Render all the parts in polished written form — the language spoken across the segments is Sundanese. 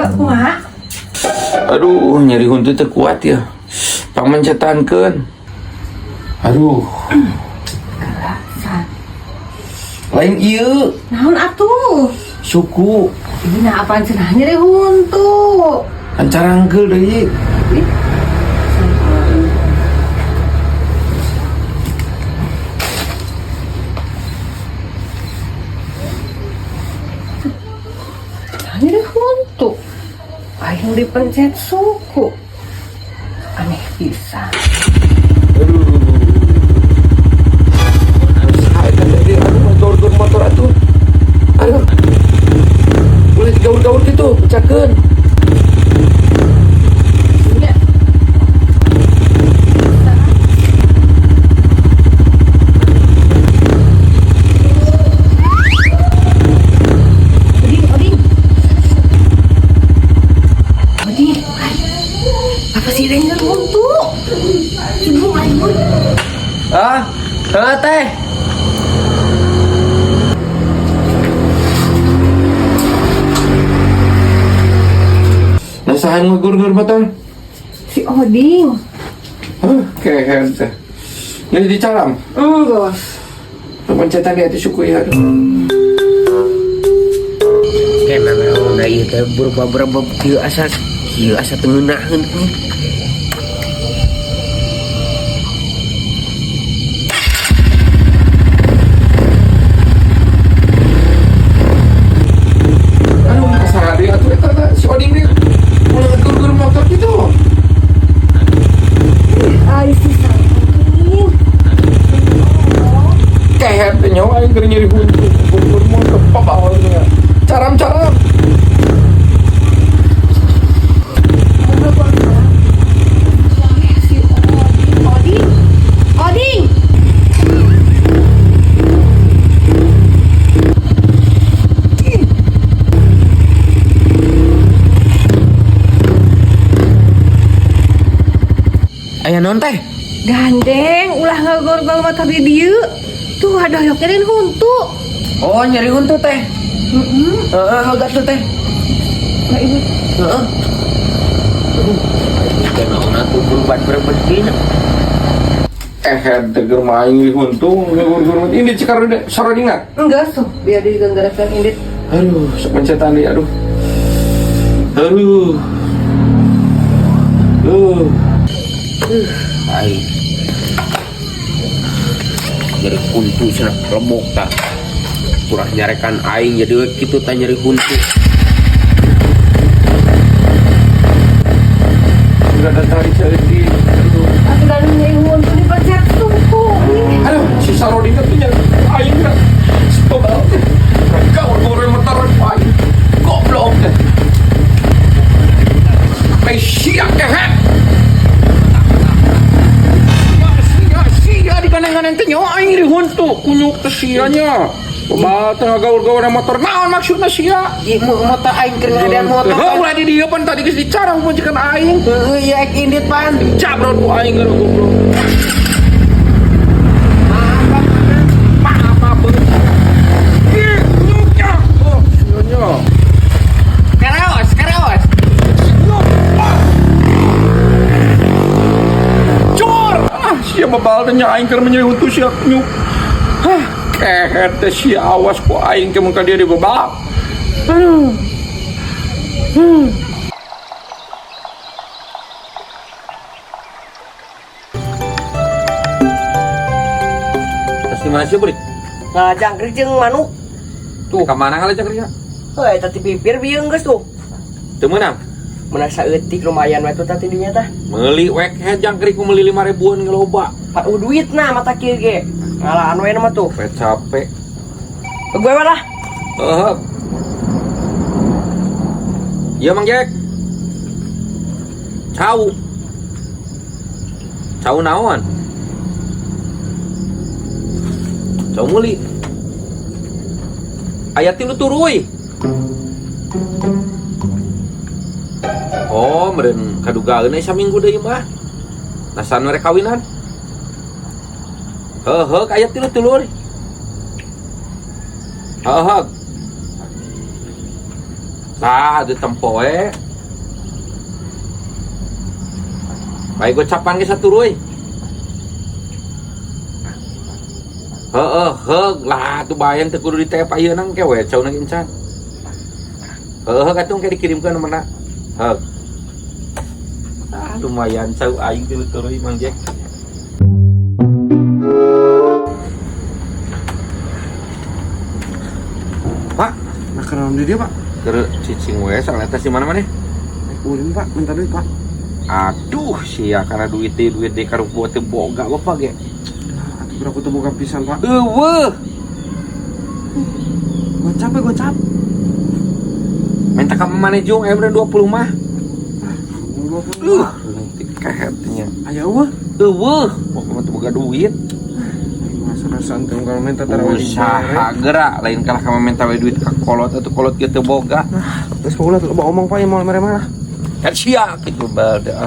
Yuk, kumaha? Aduh, nyeri huntu teu kuat ya. Pangmencetankeun. Aduh, Kalasan. lain ieu Naon atuh? suku Ini nah apaan cenah nyeri huntu? kan carangkeul deui. Ih. Nah, nyeri huntu. Aing dipencet suku. Aneh pisan. Aduh. Saya kan tadi aduh motor motor atuh. Aduh. Boleh gaul-gaul gitu, pecahkeun. Iya. Oding, Oding. Oding, apa sih Ranger huntu? Ibu aing. Ah, heuh teh. Nah, saha ngegur-gur motor? Si Oding. Huh, kehed teh. Ini dicaram. Enggak. Pencetan di hati suku ya. Aduh. Kena naon da ieu teh berubah-berubah kieu asa kieu asa teu ngeunaheun nih. Aduh, saha deui atuh eta teh si Oding deui. Mulai ngegur-gur motor gitu. Ai si Oding. Kehed teh nyawa aing keur nyeri huntu. Gur-gur motor pabalnya. Caram-caram. Si Oding, Oding. Oding. Aya naon teh? Gandeng, ulah ngagor-gor motor di dieu. Tuh ada yok nyeri huntu. Oh, nyeri huntu teh. Heeh. Heeh, heug atuh teh. Nah, ibu. Heeh. Aduh, teh naon atuh berubah-berubah kieu. Kehed teh keur mah aing nyeri huntu ngegur-gur motor. Ini cikar udah sarodingna. Enggak tuh, biar diganggarkan indit. Aduh, sok pencetan deui aduh. Aduh. Duh. Ai. Nyeri huntu cenah lebok tah. Kurang nyarekan aing jadi we kitu tah nyeri huntu. Sudah ada tarik cari. Aduh. Atuh dan nyeri huntu dipencet suku. Aduh, si Saroding tuh nyari aing kan. Si Bobal. Gaur-gaur motor aing. Goblok teh. Eh, sia kehed. Sia, sia di kanan-kanan teh nyawa aing di huntu. Kunyuk teh sia nya. Bobal teh gaur-gaur motor. Naon maksudna sia? Ieu motor aing keur ngadean motor. Heuh, ulah di dieu pan tadi geus dicarang pun aing. Heueuh, ieu ek indit pan. Cabrot ku aing geus goblok. Maaf, maaf, Ih, kunyuknya. Oh, sianya. Karaos, karaos. Kunyuk. Ah. Cur. Ah, sia bebal teh nya aing keur menyeri huntu sia kunyuk. Hah, kehed teh sia awas ku aing ke mun ka dia dibebal. Aduh. Terus di mana sih, Bri? Nah, jangkrik jeung manuk. Tuh, ke mana kali jangkriknya? Heuh, eta ti pipir bieung geus tuh. Teu meunang. Meunang saeutik lumayan we tuh tadi dinya tah. Meuli wek he jangkrik ku meuli 5 ribuan ngeloba. Pan uh duitna mata kieu ge. Ngalaan we mah tuh. Capek capek. Gue mah lah. Heeh. Iya Mang Jack. Cau. Cau naon? Cau meuli. Aya tilu turuy. Oh, meureun kadugaeun euy saminggu deui mah. Nasan mereka kawinan. Heuh, aya tilu tuluy. Heuh. Tah, di tempo we. Baik gocapan ge saturuy. Heeh, heug lah tuh bayang teu kudu ditep ayeuna engke we cauna ge encan. Heeh, atuh engke dikirimkeun nomorna. Heug. Ah, lumayan cau aing tilu turuy Mang Jack. Pak, nah kenal di dia, Pak. Keur cicing we soalnya tas di mana maneh? Ulin, Pak, minta duit, Pak. Aduh, sia karena duit teh duit teh karupu teh boga bapak ge. Atuh berapa tuh boga pisan, Pak. Eueuh, Gocap ya, gocap. minta ka maneh jung aya 20 mah. 20. Nanti kehetnya. Aya eueuh. Eueuh, pokoknya teu boga duit. Masa rasa kalau minta tarawih. Usaha gerak lain kalah kamu minta we duit ka kolot atau kolot ge teu boga. Terus ulah loba omong, Pak, ya mau mere mana? Kan sia kitu bada.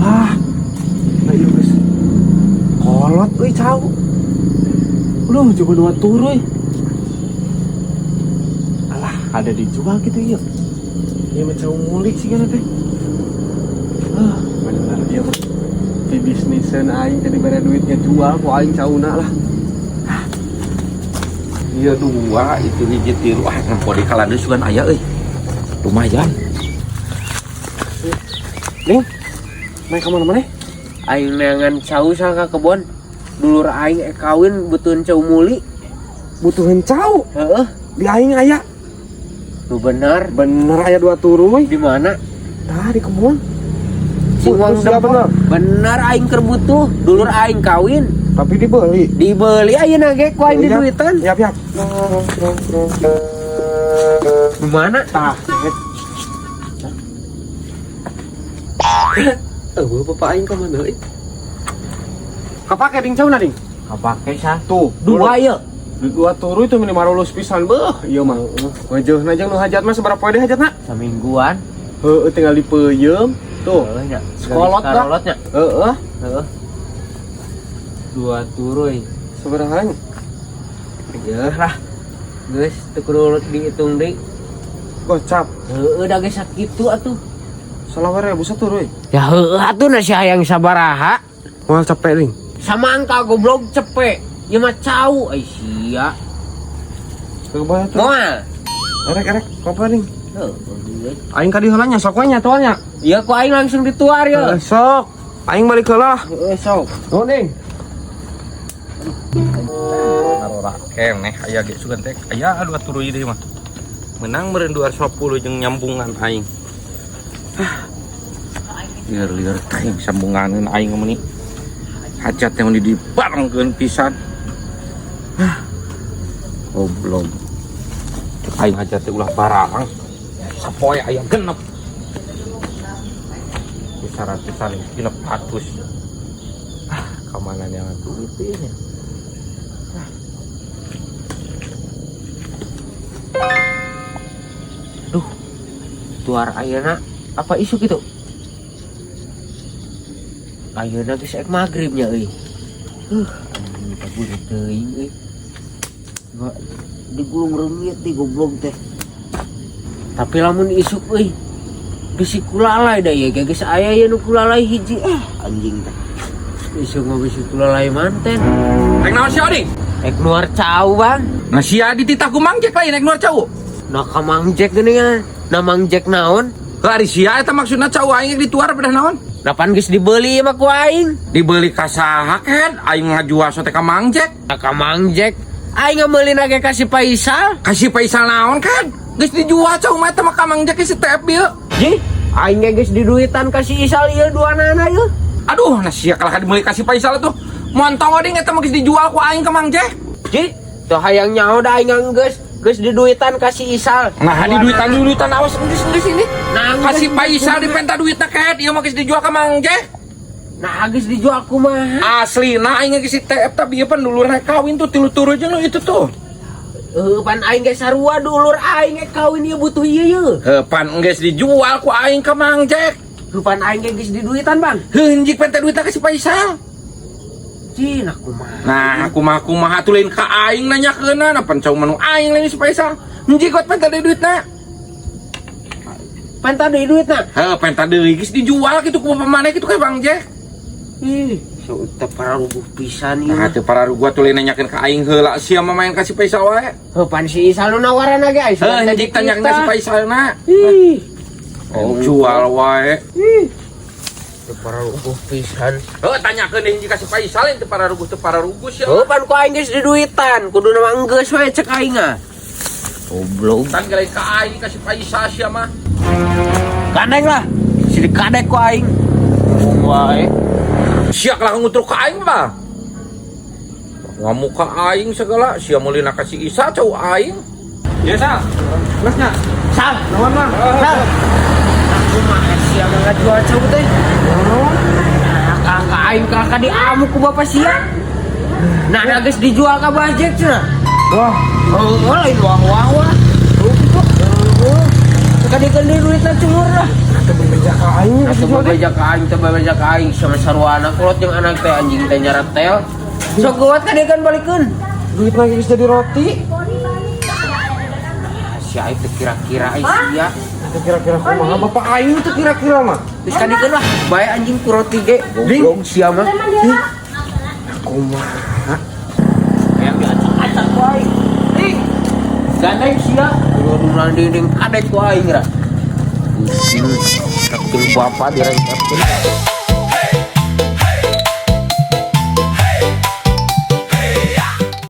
Lah. Nah, iya, guys. Kolot euy cau. Udah coba dua turuy. Alah, ada dijual gitu iya. Iya mah cau ngulik sih kan teh. Ah, bener dia mah. Di bisnisan aing tadi bare duitnya jual ku aing cauna lah. Iya dua itu hiji tilu ah nempo di kalanda sugan aya euy. Lumayan. Ning, main ka mana maneh? Aing neangan cau ka kebon. Dulur aing kawin butuhin cau muli. Butuhin cau. Heeh, Di aing aya. lu bener. Bener aya dua turuy. Di mana? Tah di kebun. Cingwang Putus ya, dempon. bener. Bener aing keur butuh, dulur aing kawin. Tapi dibeli. Dibeli ayeuna ge ku aing diduitan. Yap, yap. Di mana? Tah, Eueuh bapak aing ka mana euy? Kapake ding cauna ding. Kapake sah. Tuh, Dua ye. Dua turu itu minimal lulus pisan beuh. Ieu mah. Wajeuhna jeung nu hajat mah sabaraha poe deui hajatna? Samingguan. Heueuh tinggal dipeuyeum. Tuh. Heueuh nya. Sekolot dah. Karolotnya. Heeh. Heeh. Dua turuy. Sabaraha nya? Yeuh lah. Geus teu kudu dihitung deui. Gocap. Heueuh da geus sakitu atuh. Salawa ribu satu ruy. Ya heueuh atuh na si hayang sabaraha. Moal capek ding. Samangka goblok cepek. Ieu mah cau ai sia. Kebayang tuh. Moal. Erek erek, apa ding? Heueuh. Aing ka dieu heula nya sok we nya tuannya. Iya ku aing langsung dituar ya. Sok. Aing balik heula. Heeh sok. Nuhun ding. Ngarora keneh aya ge sugan teh aya dua turuy deui mah. Menang meureun 250 jeung nyambungan aing. Lieur-lieur teh sambunganeun aing mah ni. Hajat teh mun dibarengkeun pisan. Goblok. Aing hajat teh ulah barang. Sapoe aya genep. 100-an 600. Ah, kamana nyangan duit ini. Duh. Tuar ayeuna apa isu gitu? Ayeuna geus ek magrib nya euy. Anjing kabur teuing euy. Digulung reungit di goblok teh. Tapi lamun isuk euy bisi kulalai da ieu geus aya ieu nu kulalai hiji anjing teh. Isuk mah bisi kulalai manten. Rek naon sia Oding? Ek nuar cau, Bang. Nah sia dititah ku Mang Jack lain ek nuar cau. Nah ka Mang Jack geuningan. Nah Mang Jack naon? Heuh ari sia eta maksudna cau aing ek dituar pedah naon? Nah pan geus dibeli mah ku aing. Dibeli ka saha kan? Aing ngajual sote ka Mang Jack. Nah ka Mang Jack aing ngameulina ge ka si Faisal. Ka si Faisal naon kan? Geus dijual cau mah eta mah ka Mang Jack si TF ieu. Ji, aing ge geus diduitan ka si Isal ieu dua nana ieu. Aduh, nah sia kalah dibeli ka si Faisal tuh. Montong oding eta mah geus dijual ku aing ka Mang Jack. Ji, teu hayang nyaho da aing geus diduitan ka si Isal. Nah, diduitan awas geus ini. Nah, Ka si Faisal dipenta duitna ket, ieu mah geus dijual ka Mang Jack. Nah, geus dijual kumaha? Aslina aing geus si TF tapi ieu pan dulur kawin tuh tilu turu jeung nu itu tuh. Heuh, pan aing ge sarua dulur aing ge kawin ieu butuh ieu ye. Heuh, pan geus dijual ku aing ka Mang Jack. Heuh, pan aing ge geus diduitan, Bang. Heuh, jik penta duitna ka si Faisal. Cina kumaha. Nah, kumaha kumaha tuh lain ka aing nanyakeunna, nah pan cau manu aing lain si Faisal. Njikot penta deui duitna. Penta deui duitna. Heuh, penta deui geus dijual kitu ku bapak maneh kitu ka Bang Jack. Ih, so teu pararuguh pisan ieu. Nah, teu pararuguh atuh lain nanyakeun ka aing heula sia mah main ka si Faisal wae. Heuh, pan si Isal nu nawaran ge ai. Heuh, njik tanyakeun ka si Faisalna. Ih, Oh, jual wae. teu pararuguh pisan. Heuh, tanyakeun deui ka si Faisal teu pararuguh teu pararuguh sia. Heuh, pan ku aing geus diduitan, kuduna mah enggeus we cek aing ah. Goblok. Tan lain ka aing ka si Faisal sia mah. Gandeng lah. Si dikadek ku aing. Ngomong wae. Sia lah ngutruk ka aing mah. Ngamuk ka aing segala, sia meulina ka si Isa cau aing. Ya, Sal. Masnya. Sal, Naon, Mang? Sal. Aku mah sia mah ngajual cau teh. Nah, kakak aing kakak diamuk ku bapak sia. Nah, nah geus dijual ka Bah Jack cenah. Wah, Oh, lain wah wah wah. Oh, gitu. Oh. Kadikeun deui duitna cumur lah. teu bebeja ka aing Atau bebeja ka aing, teu bebeja ka aing sama sarwana kolot jeung anak teh anjing teh nyaratel. Sok geuwat kadikeun balikeun. Duit lagi geus jadi roti. Si aing teh kira-kira ai sia. Teu kira-kira kumaha bapak aing teu kira-kira mah. Geus kadikeun lah, bae anjing ku roti ge. Goblok sia mah. Kumaha? Yang diacak-acak ku aing. Ih. Gandeng sia. Aduh dinding kadek ku aing ra. Pusing. Saking bapak direngkapkeun.